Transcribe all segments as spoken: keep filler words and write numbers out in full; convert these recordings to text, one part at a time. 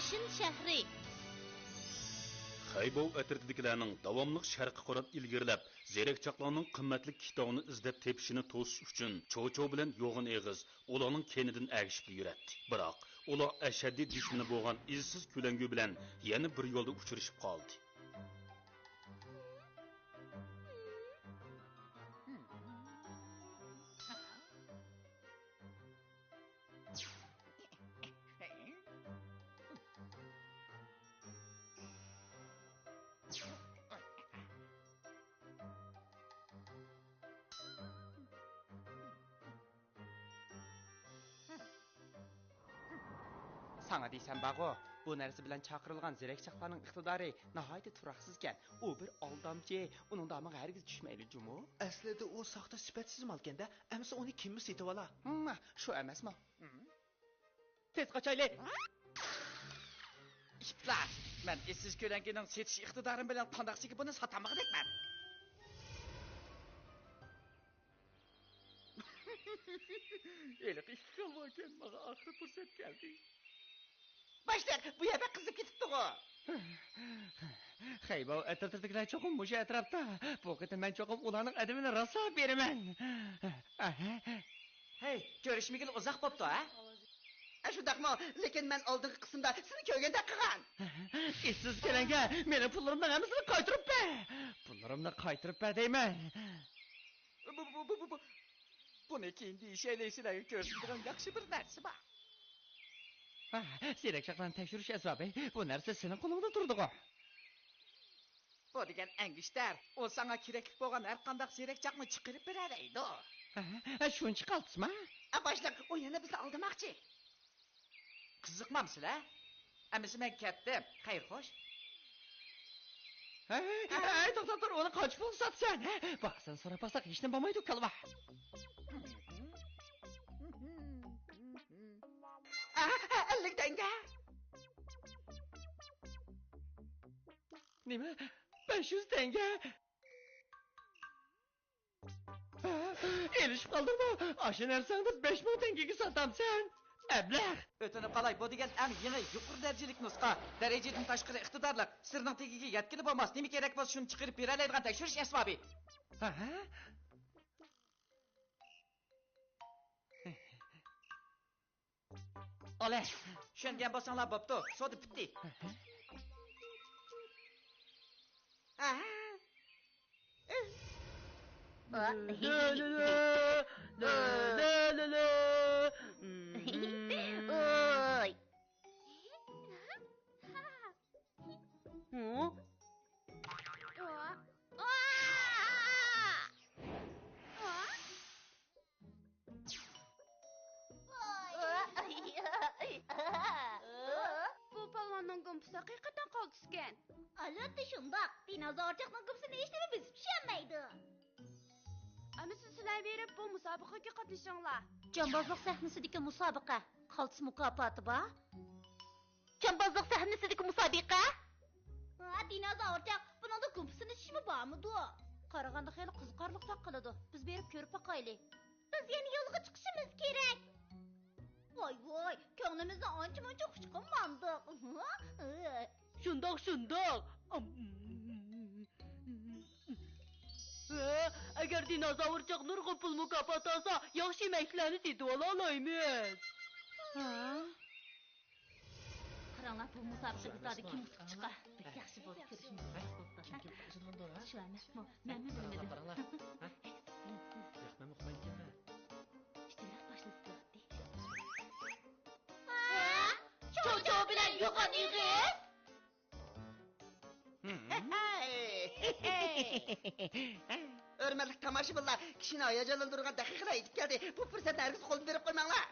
شىن شەھىرى. خەيبوۋ ئەترىتىدىكىلەرنىڭ داۋاملىق شەرققە قاراپ ئىلگىرىلەپ، زېرەكچاقلارنىڭ قىممەتلىك كىتابىنى ئىزدەپ تېپىشىنى توسۇش ئۈچۈن چوچو بىلەن يوغان ئېغىز ئۇلارنىڭ كەينىدىن ئەگىشىپلا يۈرەتتى. بىراق، ئۇلار ئەشەددىي دۈشمىنى بولغان ئىزسىز كۆلەڭگە بىلەن يەنە بىر يولدا ئۇچرىشىپ قالدى. ساڭا دېسەم بارغۇ، بۇ نەرسە بىلەن چاقىرىلغان زېرەكچاقلارنىڭ ئىقتىدارى ناھايىتى تۇراقسىزكەن. ئۇ بىر ئالدامچى، ئۇنىڭ دامىغا ھەرگىز چۈشمەيلى جۇمۇ. ئەسلىدە ئۇ ساختا سۈپەتسىز مالكەن-دە، ئەمىسە ئۇنى كىممۇ سېتىۋالا؟ ھىم، شۇ ئەمەسمۇ؟ تېز قاچايلى! ئىپلاس! مەن ئىسسىز كۆلەڭگىنىڭ سېتىش ئىقتىدارىم بىلەن قانداقسىكى بۇنى ساتالمىغۇدەكمەن. ھېلىقى ئىككى خىل باركەن، ماڭا ئاخىرى پۇرسەت كەلدى. باشلىق، بۇ يەر بەك قىزىپ كېتىپتىغۇ. خەيباۋ ئەترىتىدىكىلەر چوقۇم مۇشۇ ئەتراپتا. بۇ قېتىم مەن چوقۇم ئۇلارنىڭ ئەدىپىنى راسا بېرىمەن. ھەي، كۆرۈشمىگىلى ئۇزاق بوپتۇ، ھە؟ ئە، شۇنداقمۇ؟ لېكىن مەن ئالدىنقى قىسىمدا سېنى كۆرگەندەك قىلغان. ئىسسىز كۆلەڭگە، مېنىڭ پۇللىرىمنىڭ ھەممىسىنى قايتۇرۇپ بەر. پۇللىرىمنى قايتۇرۇپ بەر دەيمەن. بۇ، بۇ، بۇ، بۇ، بۇ، بۇ. بۇنى كېيىن دېيىشەيلى، سىلەرگە كۆرسىتىدىغان ياخشى بىر نەرسە بار. ھە، زېرەكچاقلارنى تەكشۈرۈش ئەسۋابى. بۇ نەرسە سېنىڭ قولۇڭدا تۇرىدىغۇ. بۇ دېگەن ئەنگۈشتەر. ئۇ ساڭا كېرەكلىك بولغان ھەر قانداق زېرەكچاقنى چىقىرىپ بېرەلەيدۇ. ھە، ھە، شۇنچە قالتىسما؟ ئە، باشلىق، ئۇ يەنە بىزنى ئالدىماقچى. قىزىقمامسىلەر؟ ئەمىسە مەن كەتتىم. خەير خوش. ھەي، ھەي، توختا تۇر، ئۇنى قانچە پۇلغا ساتىسەن؟ ھە؟ باھاسىنى سوراپ باقساق ھېچنېمە بولمايدۇ، كالۋا. ئەللىك تەڭگە. نېمە؟ بەش يۈز تەڭگە؟ ئېلىشىپ قالدىڭمۇ؟ ئاشۇ نەرسەڭنى بەش مىڭ تەڭگىگە ساتامسەن؟ ئەبلەخ! ئۆتۈنۈپ قالاي، بۇ دېگەن ئەڭ يېڭى يۇقىرى دەرىجىلىك نۇسخا. دەرىجىدىن تاشقىرى ئىقتىدارلىق. سىرنىڭ تېگىگە يەتكىلى بولماس. نېمە كېرەك بولسا شۇنى چىقىرىپ بېرەلەيدىغان تەكشۈرۈش ئەسۋابى. ھە؟ ئالە! چۈشەنگەن بولساڭلار بوپتۇ، سودا پۈتتى. ئاھا. ئوي. بۇ پالۋاننىڭ گۇمپىسى ھەقىقەتەن قالتىسكەن. ئەلۋەتتە شۇنداق. دىنوزاۋرچاقنىڭ گۇمپىسىنى ھېچنېمە بېسىپ چۈشەلمەيدۇ. ئەمىسە سىلەر بېرىپ بۇ مۇسابىقىگە قاتنىشىڭلار. جامبازلىق سەھنىسىدىكى مۇسابىقە. قالتىس مۇكاپاتى بار. جامبازلىق سەھنىسىدىكى مۇسابىقە؟ ھا، دىنوزاۋرچاق، بۇنىڭدا گۇمپىسىنى چۈشمۇ بارمىدۇ؟ قارىغاندا خېلى قىزىقارلىقتەك قىلىدۇ. بىز بېرىپ كۆرۈپ باقايلى. بىز يەنە يولغا چىقىشىمىز كېرەك. ۋاي ۋاي، كۆڭلىمىزنى ئانچە-مۇنچە ئۇچقۇن ماندۇق. شۇنداق، شۇنداق. ئەگەر دىنوزاۋرچاق نۇرغۇن پۇل مۇكاپات ئالسا، ياخشى يېمەكلىكلەرنى سېتىۋالالايمىز. قاراڭلار، بۇ مۇسابىقىدە زادى كىم ئۇتۇپ چىقار؟ بەك ياخشى بولدى، كۆرۈشىمىز بولدى. شۇ ئەمەسمۇ؟ مەنمۇ بىلمىدىم. قاراڭلار، ھە؟ ياق، مەنمۇ ئۇقمايمەن. ئىچىدىن باشلىسا بولاتتى. چوچو بىلەن يوغان ئېغىز. ھۆرمەتلىك تاماشىبىنلار، كىشىنى ھاياجانلاندۇرىدىغان دەقىقىلەر يېتىپ كەلدى. بۇ پۇرسەتنى ھەرگىز قولدىن بېرىپ قويماڭلار.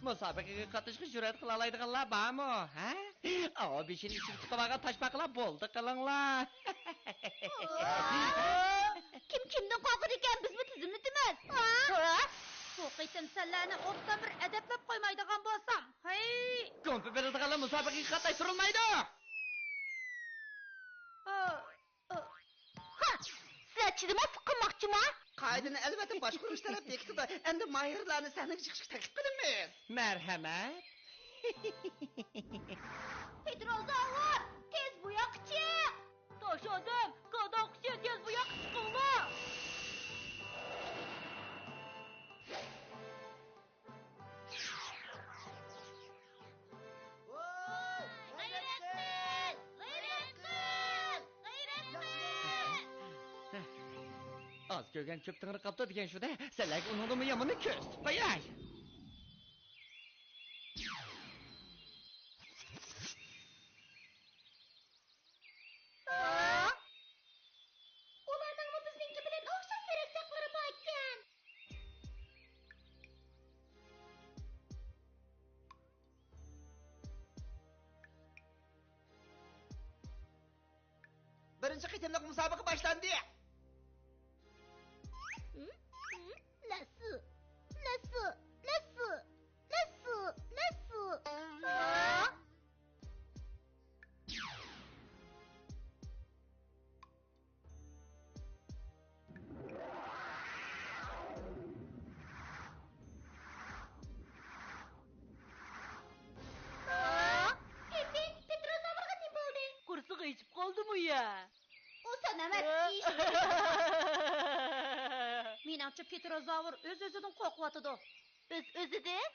مۇسابىقىگە قاتنىشىشقا جۈرئەت قىلالايدىغانلار بارمۇ، ھە؟ ئاۋۇ بېشىنى ئىچىگە تىقىۋالغان تاشپاقىلار بولدى قىلىڭلار. كىم كىمدىن قورقىدىكەن، بىزمۇ تىزىملىتىمىز. بۇ قېتىم سەنلەرنى ئوبدان بىر ئەدەپلەپ قويمايدىغان بولسام، ھەي! گۇمپا بېرىلىدىغانلار مۇسابىقىگە قاتناشتۇرۇلمايدۇ. ھا! سىلەر چىدىماسلىق قىلماقچىما؟ قائىدىنى ئەلۋەتتە باشقۇرۇش تەرەپ بېكىتىدۇ. ئەمدى ماھىرلارنى سەھنىگە چىقىشقا تەكلىپ قىلىمىز. مەرھەمەت. پېتروزاۋر، تېز بۇ ياققا چىق! توش ئادەم، كاداقۇشى، تېز بۇ ياققا چىقىڭلار! ۋوي! غەيرەت قىل! غەيرەت قىل! غەيرەت قىل! ئاز كۆرگەن كۆپ تېڭىرقاپتۇ دېگەن شۇ-دە، سەنلەرگە ئۇنىڭدىنمۇ يامىنىنى كۆرسىتىپ قوياي! ئۇلارنىڭمۇ بىزنىڭكى بىلەن ئوخشاش سېرىق چاچلىرى باركەن. بىرىنچى قېتىملىق مۇسابىقە باشلاندى. ھىم؟ ھىم؟ لەسسۇ! لەسسۇ! لەسسۇ! لەسسۇ! لەسسۇ! ھا؟ ھا؟ پېتى، پېتروزاۋرغا نېمە بولدى؟ قورسىقى ئېچىپ قالدىمۇ يا؟ ئۇ سەن ئەمەس، ئىش. مېنىڭچە، پېتروزاۋر ئۆز-ئۆزىدىن قورقۇۋاتىدۇ. ئۆز-ئۆزىدىن؟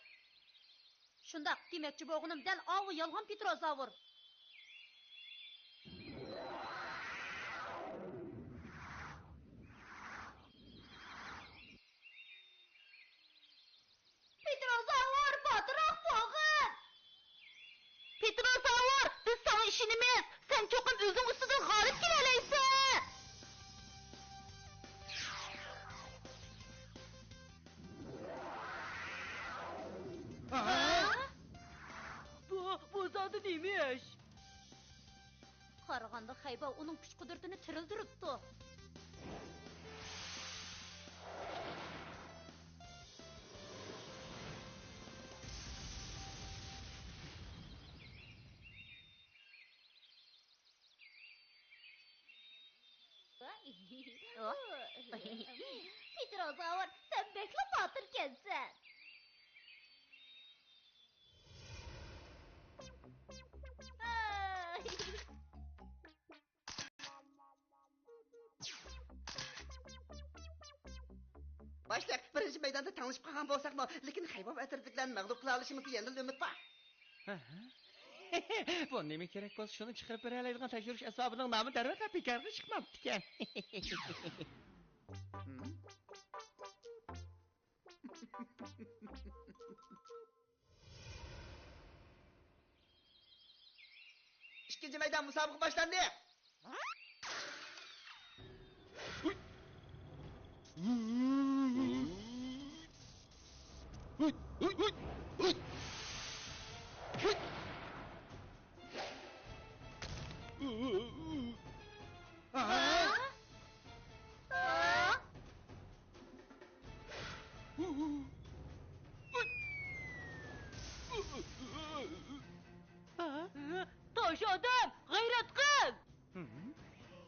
شۇنداق، دېمەكچى بولغىنىم دەل ئاۋۇ يالغان پېتروزاۋر. پېتروزاۋر، باتۇراق بولغىن! پېتروزاۋر، بىز ساڭا ئىشىنىمىز! سەن چوقۇم ئۆزۈڭ ئۈستىدىن غالىب كېلەلەيسەن! ھە؟ بۇ، بۇ زادى نېمە ئىش؟ قارىغاندا خەيبا ئۇنىڭ كۈچ-قۇدرىتىنى تىرىلدۈرۈپتۇ. پېتروزاۋر، سەن بەكلا باتۇركەنسەن. باشلىق، بىرىنچى مەيداندا تەڭلىشىپ قالغان بولساقمۇ، لېكىن خەيبا ئەترىتىدىكىلەرنى مەغلۇپ قىلالىشىمىزدا يەنىلا ئۈمىد بار. بۇ نېمە كېرەك بولسا، شۇنى چىقىرىپ بېرەلەيدىغان تەكشۈرۈش ئەسۋابىنىڭ نامى دەرۋەقە بىكارغا چىقماپتىكەن. ئىككىنچى مەيدان مۇسابىقە باشلاندى. توش ئادەم، غەيرەت قىل!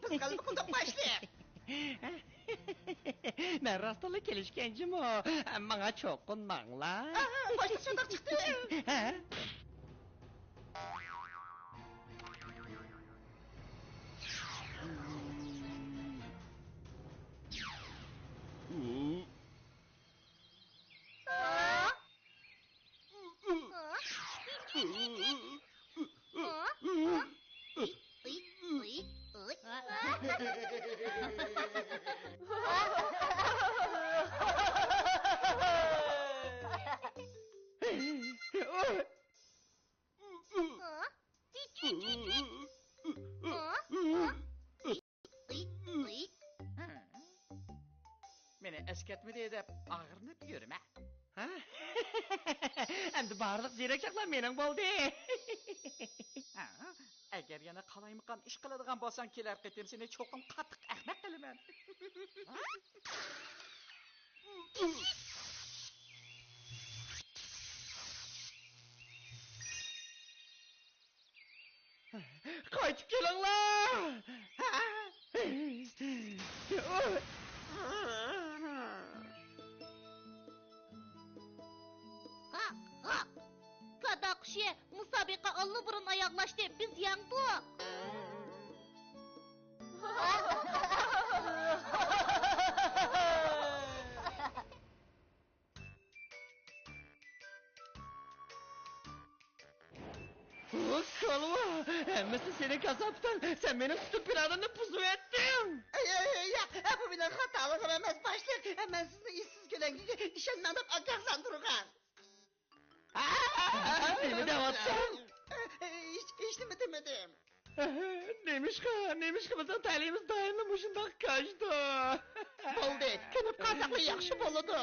بىز غەلىبە قىلدۇق، باشلىق! مەن راستتىنلا كېلىشكەن جۇمۇ. ماڭا چوقۇنماڭلار. باشلىق شۇنداق چىقتى. ھە؟ مېنى ئەسكەرتمىدى دەپ ئاغرىنىپ يۈرمە. ھە؟ ئەمدى بارلىق زېرەكلىكلەر مېنىڭ بولدى. ھە؟ ئەگەر يەنە قالايمىقان ئىش قىلىدىغان بولساڭ، كېلەر قېتىم سېنى چوقۇم قاتتىق ئەخمەق قىلىمەن. قايتىپ كېلىڭلار! ھاق، ھاق! كادا قۇش مۇسابىقە ئاللىبۇرۇن ئاياغلاشتى، بىز يەڭدۇق. ۋاي كالۋا، ھەممىسى سېنىڭ كاساپىتىڭ، سەن مېنىڭ سۈت پىرادامنى بۇزۇۋەتتىڭ. ئەي، ئەي، ئەي، ياق، بۇ مېنىڭ خاتالىقىم ئەمەس، باشلىق. مەن سىزنى ئىشسىز كۆلەڭگىگە ئىشەنمەڭ دەپ ئاگاھلاندۇرغان. نېمە دەۋاتساڭ؟ ھېچ، ھېچنېمە دېمىدىم. نېمىشقا، نېمىشقا بىزنىڭ تەلىيىمىز دائىملا مۇشۇنداق كاجدۇ؟ بولدى، كۆنۈپ قالساقلا ياخشى بولىدۇ.